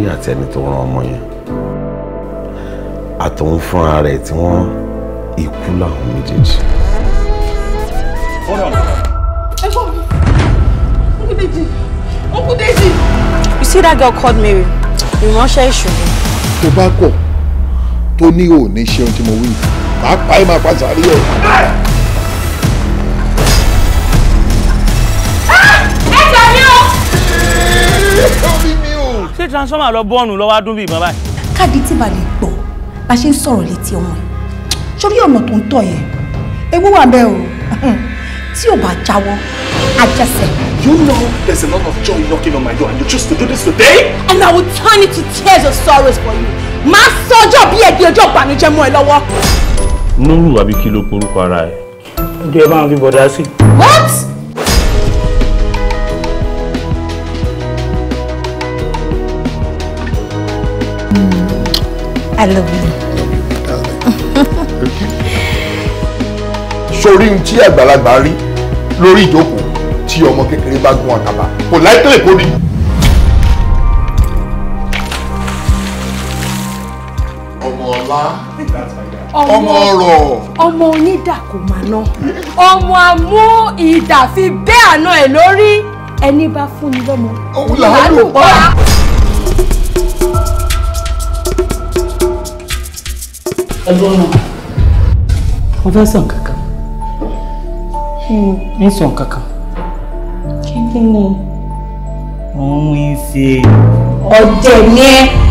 Mary àti ẹni tó rán ọmọ yẹn àtòun fúnra rẹ̀ tí wọ́n ikú làwọn méjèèjì. Hold on. Ẹ̀gbọ́n mi, Uncle Deji, Uncle Deji. You see that girl called Mary? Ìránṣẹ́ èṣù ni. Tó bá kọ̀ tó ní ò ní ṣe ohun tí mo wí, màá pa ẹ́ máa pa sàárè ẹ̀. Ẹ gbà mí o. Ṣé transformer lọ bọ́ọ̀nù lọ́wọ́ dún bí ìbọn báyìí? Káàdì tí bá lè gbọ́ bá ṣe ń sọ̀rọ̀ létí ọmọ ẹ̀ sórí ọ̀nà tó ń tọ̀ yẹn ewu wà bẹ́ẹ̀ o tí ò bá jáwọ́ ajẹsẹ̀. You know there's a lot of joy knocking on my door and you choose to do this today? And I will turn it to tears of sorrows for you. Máa sọjọ́ bí ẹ̀dí ọjọ́ ìbànújẹ́ mọ́ ẹ lọ́wọ́. Núrù àbí kí ló porúkọ ara ẹ̀? Ǹjẹ́ ẹ máa fi bọ̀dá sí? What? I love you. Sórí ohun tí àgbàlagbà rí lórí ìjókòó tí ọmọ kékeré bá gún àkàbà kò láìpẹ́ kó rí. Ọmọ ọlá, ọmọ ọrọ̀, ọmọ onídà kò máa ná, ọmọ amú ìdà fi bẹ́ àná ẹ̀ lórí, ẹni bá fúnni lọ́mọ òun là á lò pa. Ẹ̀gbọ́n náà, mo fẹ́ sọ nǹkan kan. Ń sọ nǹkan kan. Kí ni òun ń ṣe? Ọ̀dẹ̀ ni ẹ́.